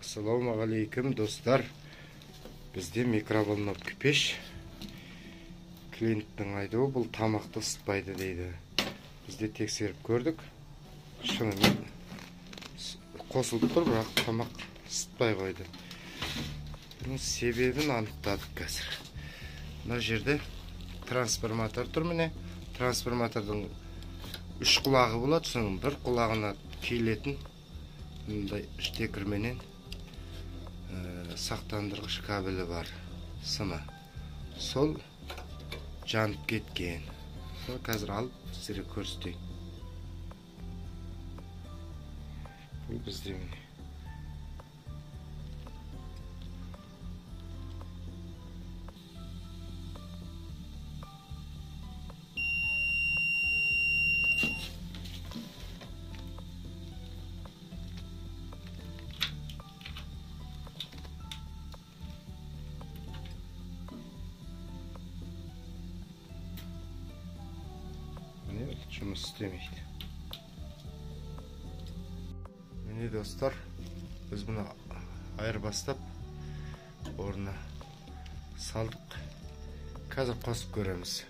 Ассалаумағалейкум, достар. Бізде микроволновка пеш. Клиенттің айтуы, бұл тамақты ысытпайды дейді. Бізде тексеріп көрдік. Шынымен қосылып тұр, бірақ тамақ ысытпай қойды. Бұның себебін анықтадық қазір. Мына жерде трансформатор тұр, міне. Трансформатордың үш құлағы болады, соның бір құлағына киілетін мындай штекерменен сақтандырғыш кабелі бар, сымы. Сол жанып кеткен. Сол қазір алып сіздерге көрсетейін. Бұл бізде міне. Жұмыс істемейді. Міне, достар, біз бұны айырбастап орнына салдық. Қазір қосып көреміз.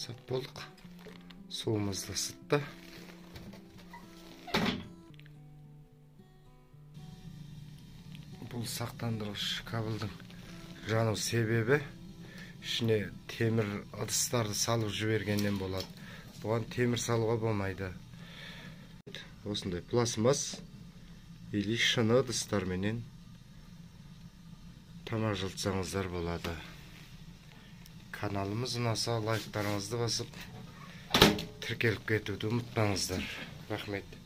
Жасап болдық. Суымызды ысытты. Бұл сақтандырғыш кабельдің жану себебі ішіне темір ыдыстарды салып жібергеннен болады. Бұған темір салуға болмайды. Осындай пластмасс или шыны ыдыстарменен тамақ жылытсаңыздар болады. Каналымыз ұнаса, лайктарыңызды басып, тіркеліп кетуді ұмытпаңыздар. Рахмет.